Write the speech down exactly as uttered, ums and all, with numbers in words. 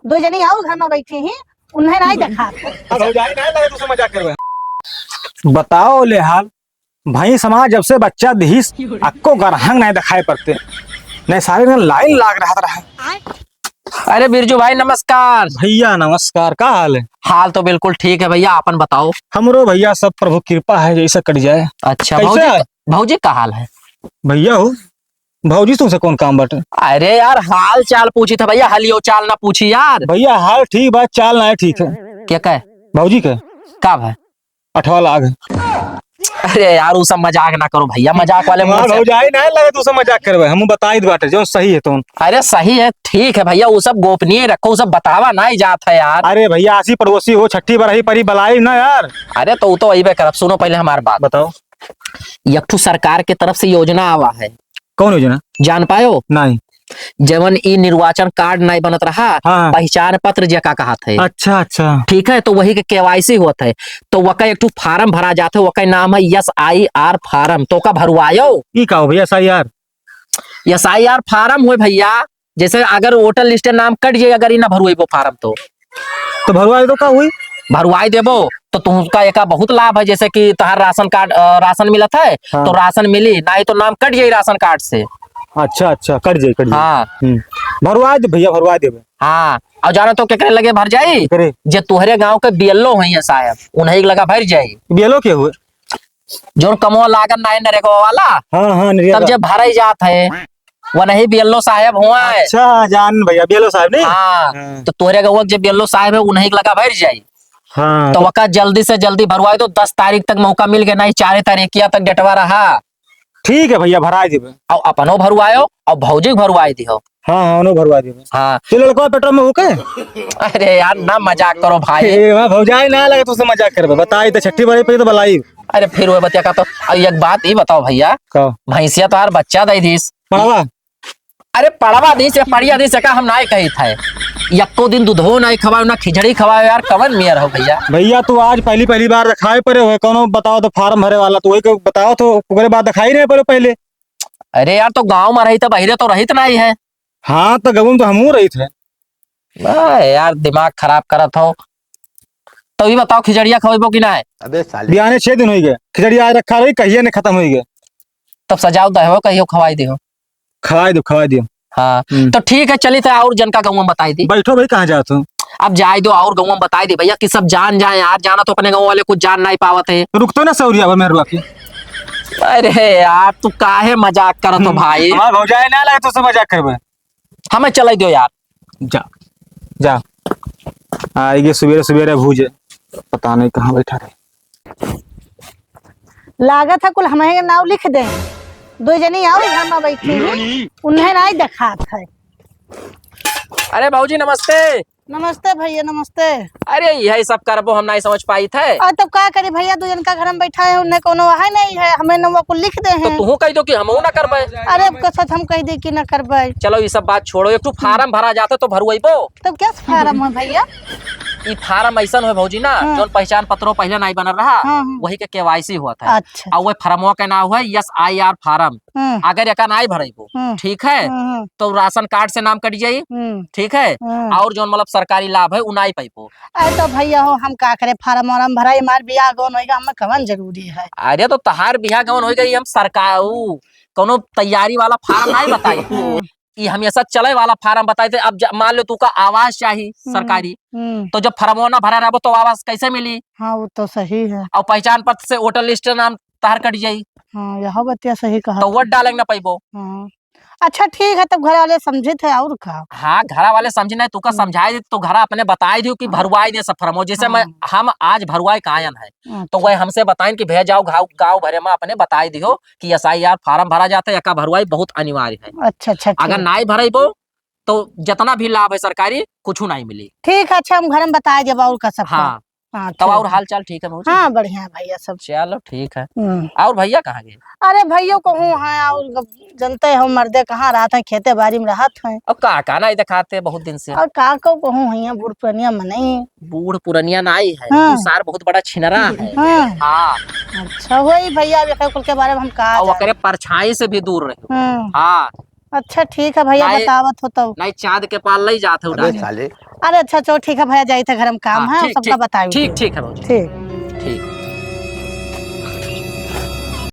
दो जनी और घर में बैठी ही, उन्हें नाहीं देखात है। अब भौजाई नाहीं लगे, तुझसे मजाक करबे। बताओ ले हाल, भैंस हमार जब से बच्चा दिहिस, अक्को गरहंग नाहीं देखाई पड़ते, नाहीं सारे दिन लाइन लाग रहत रहा। अरे बिरजू भाई नमस्कार। भैया नमस्कार, का हाल है? हाल तो बिल्कुल ठीक है भैया, आपन बताओ। हमरो भैया सब प्रभु कृपा है, जैसे कट जाए। अच्छा कैसे भौजी, है? भौजी का हाल है? भैया हो, भौजी तुमसे कौन काम बाटे? अरे यार हाल चाल पूछी था भैया, हलियो चाल ना पूछी यार। भैया हाल ठीक बा, चाल ना ठीक है। क्या कहे? भौजी के? का भाई? अठवा लाग। अरे यार, उ सब मजाक ना करो भैया, मजाक वाले मुंह से। भौजाई ना लगे, तू सब मजाक करबे, हम बताई दे बाटे, जो सही है तौन। अरे सही है, ठीक है भैया, उ सब गोपनीय रखो, उ सब बतावा नाहीं जात है यार। अरे भैया, आसी पड़ोसी हो, छठी बरही परी बलाई ना यार। अरे तो उ तो अइबे करब, सुनो पहले हमार बात। बताओ। एक ठो सरकार के तरफ से योजना आवा है। कौन योजना? जान पायो? नाहीं। जवन ई निर्वाचन कार्ड नाहीं बनत रहा, हाँ। पहचान पत्र जेका कहत है। अच्छा, अच्छा। ठीक है, तो वही के केवाईसी होत है, तो वका एक ठो फार्म भरा जात है, वका नाम है एसआईआर फार्म, तो ओका भरवायो। ई का हो भैया, एसआईआर? एसआईआर फार्म होय भैया, जैसे अगर वोटर लिस्ट नाम कट जाए, अगर ई ना भरवाइबो फार्म तो। तो भरवाई तो का हुई? भरवाई देबो तो तुमका एका बहुत लाभ है, जैसे कि तोहार राशन कार्ड, अ, राशन मिलत है, हाँ। तो राशन मिली, नाहीं तो नाम कट जाई राशन कार्ड से। अच्छा, अच्छा, कट जाई, कट जाई। हाँ। हम्म। भरवाई दे भैया, भरवाई देबे। हाँ, और जाना तो केकरे लगे भर जाई? केकरे? जे तोहरे गांव के बीएलओ हैं साहब, उन्हीं के लगा भर जाई। बीएलओ के हुए? जोन कमवा लागन नाहीं नरेगवा वाला, हाँ, हाँ, नरेगा। तब जे भराई जात है, वनही बीएलओ साहेब हुआ है। अच्छा, जान भैया, बीएलओ साहेब नहीं? हाँ, हाँ। तो तोहरे गौवा के जे बीएलओ साहेब है, उन्हीं के लगा भर जाई। हाँ, तो तो वका जल्दी से जल्दी भरवाई दो, दस तारीख तक मौका मिल गया, नाहीं चार तारीखिया तक डेटवा रहा। ठीक है भैया, भराई देबे। और अपनो भरवायो और भौजी के भरवाई दिहो। हाँ, हाँ, उन्हों भरवा देबे। हाँ। तो लड़कवा पेट्रोल में होके? अरे यार, ना मजाक करो भाई। ए, वहाँ भौजाई ना लगे, तुझसे मजाक करबे। बताई तो छठी बरही पे तो बलाई। अरे फिर वो बतिया का तो, अब एक बात ई बताओ भैया। का? भैंसिया तोहार बच्चा दे दीस। पड़वा? अरे पड़वा दीस या पड़िया दीस, एका हम नाहीं कहित है। यक्को दिन दूधो नाहीं खवायो, ना खिचड़ी खवायो यार, कवन मेर हो भैया? भैया तू आज पहली, पहली बार देखाए पड़े हो, कौनो बताओ तो फार्म भरे वाला, तो वही को बताओ तो, ओकरे बाद देखाई रहे पड़े पहले। अरे यार, तो गाँव में रहित है, बहिरे तो रहित नाहीं है। हाँ, तो गउवा में तो हमहूँ रहित है। वाह यार, दिमाग खराब करत हो। तो ई बताओ, खिचड़िया खवइबो कि नाहीं? अबे साले। बियाने छह दिन होइ गए, खिचड़िया आज रखा रही, कहिए ने खतम होइ गए। तब सजाओ दहो, कहियो खवाई दिहो। खवाई दियो, खवाई दियो। हाँ, हम्म। तो ठीक है, चली तो और जनका गउवा में बताई दी। बैठो भाई, कहाँ जात हो? अब जाए दो और गउवा में बताई दी भैया, कि सब जान जाए यार, जाना तो अपने गउवा वाले कुछ जान नाहीं पावत है। रुक तो ना सौरिया बा मेहरुआ की। अरे यार, तू काहे मजाक करत हो हम्म। भाई? हमार भौजाई ना लगे, तुझसे मजाक करबे। हमें चलाई दियो यार। जा, जा। आइगे सुबेरे सुबेरे भूजे। पता नहीं कहाँ बैठा रहे। लागत है कुल हमहीं नाव लिख दे। दो जनी और घर में बैठी हैं, उन्हें नाहीं देखात है। अरे भौजी नमस्ते। नमस्ते भैया, नमस्ते। अरे यही सब करबो, हम नाहीं समझ पाइत है। और तब का करी भैया, दो जन का घर में बैठा है, उन्हें कोनो है नाहीं है, हमें नौवा कुल लिख दे तो हैं। तुहू कहि दो कि हमहू ना करबे। अरे अब कसत हम कहि दी कि ना करबे। चलो ये सब बात छोड़ो, एक ठो फार्म भरा जात है तो भरवाइबो। तब क्या फार्म है भैया? ई फार्म ऐसन होय भौजी ना, हाँ। जौन पहचान पत्रो पहले नाहीं बनल रहा, हाँ, हाँ। वही के केवाईसी होत है। अच्छा। और वह फार्मवा के नाम है एसआईआर फार्म। हम्म। अगर एका नाहीं भरइबो, हम्म। ठीक है, हम्म, हम्म। तो राशन कार्ड से नाम कट जाई, हम्म। ठीक है, हम्म। और जौन मतलब सरकारी लाभ है, उ नाहीं पाइबो। अरे तो भैया हो, हम का करे, फार्म वार्म भराई, हमार बियाह गौन होइगा, हमें कवन जरूरी है? अरे तो तहार बियाह गौन होइगा, ई हम सरकार, उ कौनो तैयारी वाला फार्म नाहीं बताई। हम्म। ई हमेशा चले वाला फार्म बताई थे। अब जा, मान लो तू का आवास चाही हम्म, सरकारी, हम्म। तो जब फार्मवा ना भरा रहबो तो आवास कैसे मिली? हाँ, वो तो सही है। और पहचान पत्र से वोटर लिस्ट नाम तहार कट जाई। हाँ, यह बतिया सही कहा तो तू। वोट डाले ना पाइबो। हाँ। अच्छा, ठीक है, तब घर वाले समझित है और का? हाँ, घर वाले समझी नहीं, तू का हम्म। समझाई दे, तो घर अपने बताई दियो कि हाँ। भरवाई दे सब फार्मवा। जैसे मैं, हाँ। हम आज भरवाई के आयन है, तो अच्छा। वह हमसे बताइन कि भैया जाओ गाँव, गाँव भरे में अपने बताई दियो कि एसआईआर फार्म भरा जात है, एका भरवाई बहुत अनिवार्य है। अच्छा, अच्छा, अगर ठीक। नाहीं भरइबो, तो जितना भी लाभ है सरकारी, कुछ नाहीं मिली। ठीक है, अच्छा, हम घर में बताए जब और का सब हाँ। हाँ, तब ठीक और है। हाल चाल ठीक है भौजी? हाँ, बढ़िया है भैया सब। चलो, ठीक है। हम्म। और भैया कहाँ गए? अरे, भैया कहूँ है, और ग-, जनते हो मर्दे कहाँ रहत हैं, खेते बारी में रहत हैं। अब का, का नाहीं देखाते बहुत दिन से? और का को कहूँ है, बूढ़ पुरनिया मनई। बूढ़ पुरनिया नाहीं है, हाँ। तू सार बहुत बड़ा छिनरा है। हाँ। हाँ। अच्छा, वही भैया, अब एकर कुल के बारे में हम का और जाने। ओकरे परछाई से भी दूर रहो। हाँ। हाँ। अच्छा, ठीक है भैया, नाहीं, बतावत हो तब। नाहीं, चाँद के पाल लई जात हो अबे डाले। साले। अरे अच्छा, चलो ठीक है भैया, जाइत है घर में काम हाँ, है, ठीक, सबका ठीक, बताई। ठीक, ठीक है भौजी। ठीक।